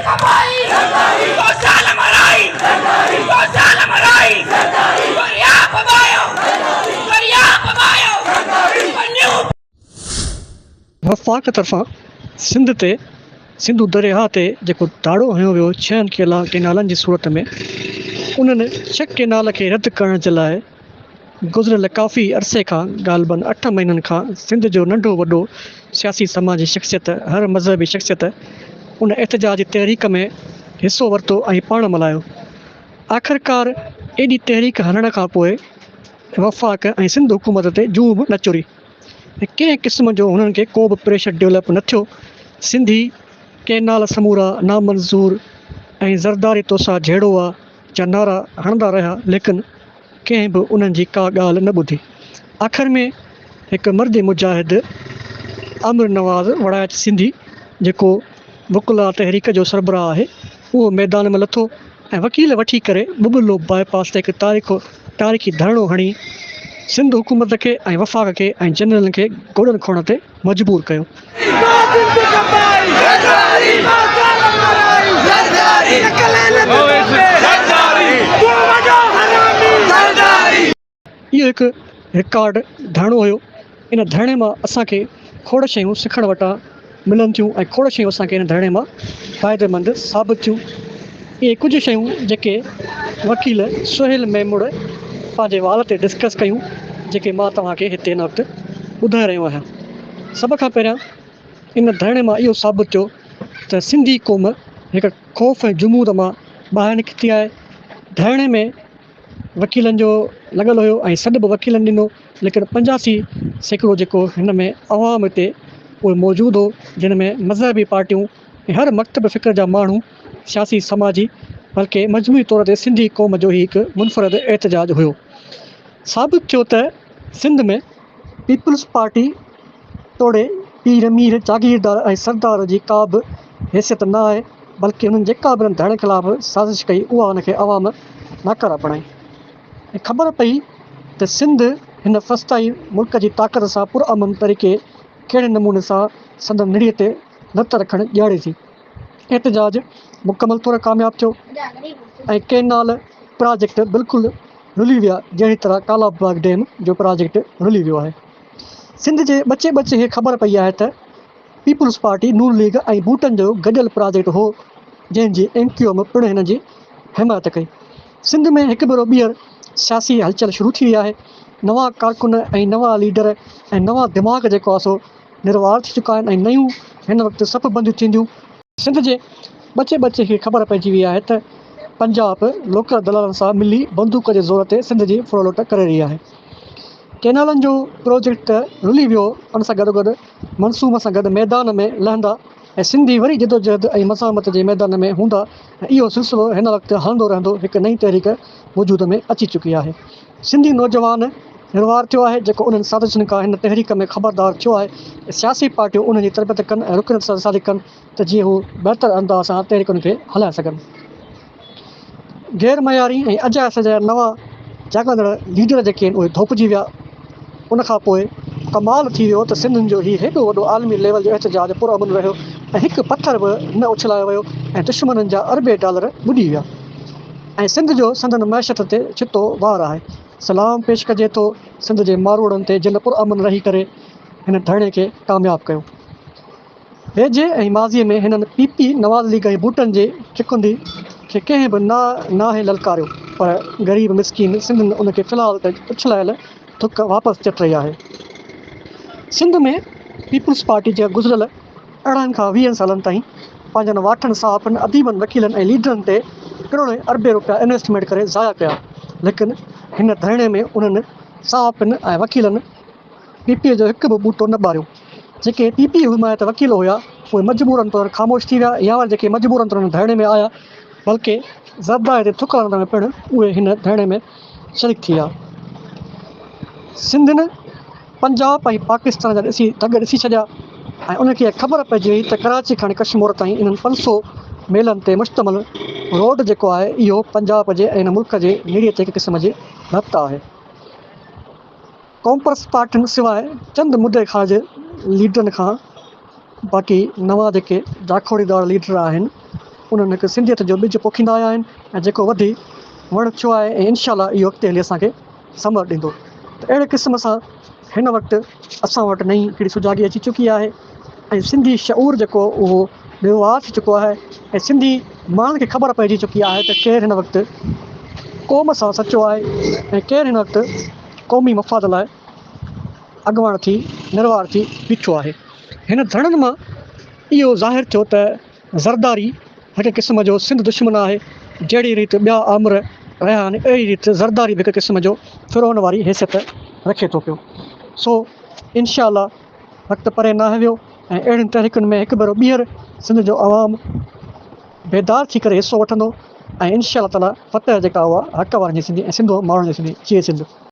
کپائي تو ظالم رائي تو ظالم رائي درياء پٻايو درياء پٻايو نيو. وفاق طرفان سنڌ تي سنڌو درياهه تي جيڪو ڌاڙو هنيو ويو ڇهن ڪينالن جي صورت ۾ انهن ڇهه ڪينال کي رد ڪرڻ جي لاء گذريل ڪافي عرصي کان غالباً اٺ مهينن کان سنڌ جو ننڍو وڏو سياسي سماجي شخصيت هر مذهبي شخصيت ان احتجاجي تحريڪ ۾ حصو ورتو ۽ پاڻ ملهايو. آخرڪار ايڏي تحريڪ هلڻ کان پوء وفاق ۽ سنڌ حڪومت تي جونء به نه چري ۽ ڪنهن قسم جو هنن کي ڪو به پريشر ڊولپ نه ٿيو. سنڌي ڪئنال سمورا نامنظور ۽ زرداري توسان جهيڙو آ جا نعرا هڻندا رهيا ليڪن ڪنهن به انهن جي ڪا ڳالهه نه ٻڌي. آخر ۾ هڪ مرد مجاهد عامر نواز وڙائچ سنڌي جيڪو وڪلاء تحريڪ جو سربراهه آهي اهو ميدان ۾ لٿو ۽ وڪيل وٺي ڪري ٻٻرلو باء پاس تي هڪ تاريخي ڌرڻو هڻي سنڌ حڪومت کي ۽ وفاق کي ۽ جنرلن کي گوڏن کوڙڻ تي مجبور ڪيو. اهو هڪ رڪارڊ ڌرڻو هيو. ان ڌرڻي مان اسان کي کوڙ شيون سکڻ وٽان ملن ٿيون ۽ کوڙ شيون اسان کي ان ڌرڻي مان فائديمند ثابت ٿيون. اهي ڪجهه شيون جيڪي وڪيل سهيل ميمڻ پنهنجي وال تي ڊسڪس ڪيون جيڪي مان توهان کي هتي هن وقت ٻڌائي رهيو آهيان. سڀ کان پهريان ان ڌرڻي مان اهو ثابت ٿيو ته سنڌي قوم هڪ خوف ۽ جمود مان ٻاهر نڪتي آهي. ڌرڻي ۾ وڪيلن جو لڳل هيو ۽ سڏ به وڪيلن ڏنو ليڪن 85% جيڪو هن ۾ عوام هتي اهو موجود هو جن ۾ مذهبي پارٽيون ۽ هر مڪتب فڪر جا ماڻهو سياسي سماجي بلڪه مجموعي طور تي سنڌي قوم جو هي هڪ منفرد احتجاج هيو. ثابت ٿيو ته سنڌ ۾ پيپلز پارٽي توڙي پير، مير، جاگيردار ۽ سردار جي ڪا به حيثيت نه آهي، بلڪه هنن جيڪا به انهن ڌرڻي خلاف سازش ڪئي اها ان کي عوام ناڪاره بڻائي ۽ خبر پئي ته سنڌ هن فسطائي ملڪ جي طاقت سان پرامن طريقي ڪهڙي نموني سان سندن نڙي تي لت رکڻ ڄاڻي ٿي. احتجاج مڪمل طور ڪامياب ٿيو ۽ ڪئنال پراجيڪٽ بلڪل رلي ويا جهڙي طرح ڪالا باغ ڊيم جو پراجيڪٽ رلي ويو آهي. سنڌ جي ٻچي ٻچي کي خبر پئي آهي ته پيپلز پارٽي، نون ليگ ۽ بوٽن جو گڏيل پراجيڪٽ هو جنهن جي ايم ڪيو ايم پڻ هن جي حمايت ڪئي. سنڌ ۾ هڪ ڀيرو ٻيهر سياسي هلچل شروع ٿي وئي آهي. نوان ڪارڪن ۽ نوان ليڊر ۽ نوان دماغ جيڪو آهي سو نروار ٿي چڪا آهن ۽ نيون هن وقت صف بنديون ٿينديون. سنڌ جي ٻچي ٻچي کي خبر پئجي وئي آهي ته پنجاب لوڪل دلالن سان ملي بندوق جي زور تي سنڌ جي ڦرلوٽ ڪري رهي آهي. ڪئنالن جو پروجيڪٽ ته رلي ويو ان سان گڏوگڏ منصوبن سان گڏ ميدان ۾ لهندا ۽ سنڌي وري جدوجهد ۽ مزاحمت جي ميدان ۾ هوندا ۽ اهو سلسلو هن وقت هلندو رهندو هڪ نئين تحريڪ وجود ۾ اچي چڪي آهي. سنڌي نوجوان نروار ٿيو آهي جيڪو انهن سازشن کان هن تحريڪ ۾ خبردار ٿيو آهي ۽ سياسي پارٽيون انهن جي تربيت ڪن ۽ رڪنيت سازي ڪن ته جيئن هو بهتر انداز سان تحريڪن کي هلائي سگهن. غير معياري ۽ اجايا سجايا نوان جاڳندڙ ليڊر جيڪي آهن اهي ڌوپجي ويا. ان کان پوء ڪمال ٿي ويو ته سنڌين جو هي هيڏو وڏو عالمي ليول جو احتجاج پرامن رهيو ۽ هڪ پٿر به نه اڇلايو ويو ۽ دشمنن جا اربين ڊالر ٻڏي ويا. ۽ سنڌ جو سندن معيشت تي ڇتو وار آهي. سلام پيش ڪجي ٿو سنڌ جي ماروئڙن تي جن پرامن رهي ڪري هن ڌرڻي کي ڪامياب ڪيو. ويجهي ۽ ماضي ۾ هنن پي پي، نواز ليگ ۽ بوٽن جي چڪندي کي ڪنهن به ناهي للڪاريو پر غريب مسڪين سنڌين ان کي في الحال ته اڇلايل ٿڪ واپس چٽ رهي آهي. سنڌ ۾ پيپلز پارٽي جا گذريل 18 کان 20 سالن تائين پنهنجن واٺن، صحافين، اديبن، وڪيلن ۽ ليڊرن تي ڪروڙين اربين روپيا انويسٽمينٽ ڪري ضايع ڪيا ليڪن هن ڌرڻي ۾ انهن صحافين ۽ وڪيلن پي پي جو هڪ به ٻوٽو نه ٻاريو. جيڪي پي پي حمايت وڪيل هيا اهي مجبورن طور خاموش ٿي ويا يا وري جيڪي مجبورن طور هن ڌرڻي ۾ آيا بلڪه زرداري تي ٿڪ هڻندڙ پڻ اهي هن ڌرڻي ۾ شريڪ ٿي ويا. سنڌين پنجاب ۽ پاڪستان جا ڏسي دڳ ڏسي ڇڏيا ۽ انهن کي اها خبر پئجي وئي ته ڪراچي کان ڪشمور تائين انهن 500 ميلن تي مشتمل روڊ جيڪو آهي اهو پنجاب جي ۽ هن ملڪ جي نڙيء تي هڪ قسم جي لت آهي. قومپرست پارٽين سواء چند مدي خارج ليڊرن کان باقي نوان جيڪي جاکوڙيدار ليڊر آهن. انهن هڪ سنڌيت جو ٻج پوکيندا آيا آهن ۽ جيڪو وڌي وڻ ٿيو آهي ۽ انشاء الله اهو اڳتي هلي اسان کي ثمر ڏيندو ته اهڙي قسم سان هن وقت اسان وٽ نئين هڪڙي سجاڳي اچي چڪي آهي ۽ سنڌي شعور جيڪو اهو نروار ٿي چڪو آهي ۽ سنڌي ماڻهن کي خبر پئجي چڪي آهي ته ڪير هن وقت قوم سان سچو آهي ۽ ڪير هن وقت قومي مفاد لاء اڳواڻ ٿي نروار ٿي بيٺو آهي. هن ڌرڻن مان اهو ظاهر ٿيو ته زرداري هڪ قسم جو سنڌ دشمن آهي، جهڙي ريت ٻيا آمر رهيا آهن، اهڙي ريت زرداري به هڪ قسم جو فرعون واري حيثيت رکي ٿو پيو. سو انشاء الله وقت پري ناهي ويو ۽ اهڙين تحريڪن ۾ هڪ ڀيرو ٻيهر سنڌ جو عوام بيدار ٿي ڪري حصو وٺندو ۽ انشاء الله تعاليٰ فتح جيڪا اها حق وارن جي ٿيندي ۽ سنڌ ماڻهن جي ٿيندي. جيئي سنڌ.